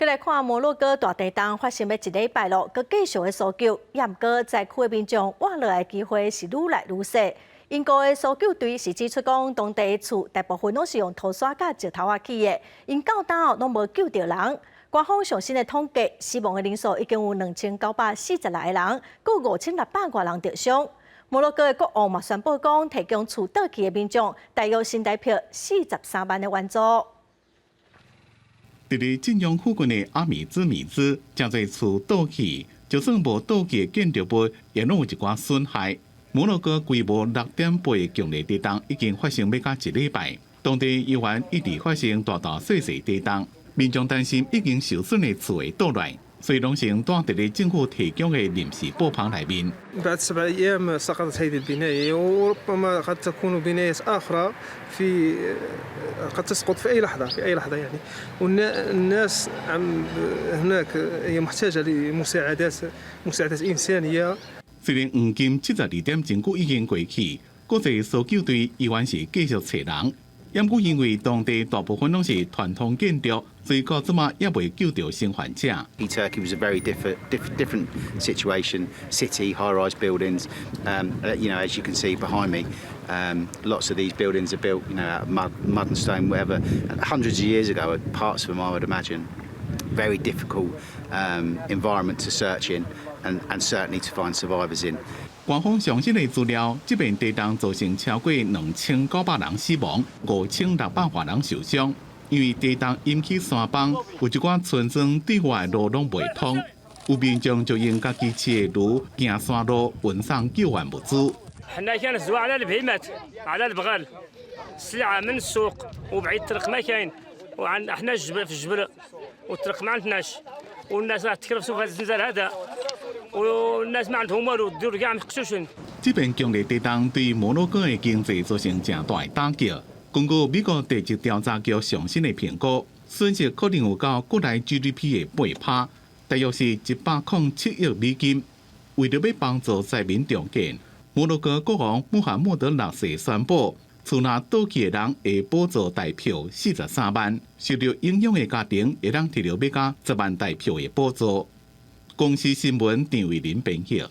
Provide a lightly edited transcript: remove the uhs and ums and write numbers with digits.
閣來看摩洛哥大地動發生欲一禮拜囉，閣繼續咧搜救，也毋過災區的民眾活落來機會是愈來愈細。英國的搜救隊是指出講，當地厝大部分攏是用塗沙佮石頭仔起的，𪜶到今攏無救著人。官方上新的統計，死亡的人數已經有2946個人，閣5600外人著傷。摩洛哥的國王嘛宣布講，提供厝倒去的民眾大約新台幣43萬的援助。佇咧震央附近的阿米茲米茲，誠濟厝倒去，就算無倒去的建築物，也攏有一寡損害。摩洛哥規模6.8的強烈地動已經發生欲到一禮拜，當地猶原一直發生大大細細地動，民眾擔心已經受損的厝會倒來，所以攏先蹛佇咧政府提供的臨時布棚內面。 بعد 7 أيام سقطت هذه البناية وربما قد تكون بنايات أخرى في قد تسقط في أي لحظة في أي لحظة يعني والناس عم هناك هي محتاجة لمساعدات مساعدات إنسانية. 雖然黃金72點真久已經過去，國際搜救隊依然是繼續揣人。毋過因為當地大部分攏是傳統建築，所以到這馬猶未救著生還者。 Turkey was a very different situation. City, high-rise buildings. As you can see behind me, lots of these buildings are built out of mud and stone, whatever. Hundreds of years ago, parts of them, I would imagine, very difficult environment to search in, and certainly to find survivors in. 官方上新的資料，這遍地動造成超過2900人死亡，5600外人受傷。因為地動引起山崩，有一寡村莊對外路攏袂通，有民眾就用家己飼的驢行山路運送救援物資。 حنا كنهزوا على البهيمات على البغال السلعه من السوق وبعيد الطريق ما كاين وعند احنا الجبل في الجبل والطريق ما عندناش والناس راه تكرفسوا في هذا الزلزال هذا والناس ما عندهم والو الديور كاع مقشوشين. 這遍強烈地動對摩洛哥的經濟造成誠大的打擊。根據美國地質調查局上新的評估，損失可能有到國內 GDP 的8%，大約是107億美金。為著欲幫助災民重建，摩洛哥國王穆罕默德六世宣布，厝若倒去的人會補助台幣43萬，受著影響的家庭會當提著欲到10萬台幣的補助。公視新聞陳慧琳編譯。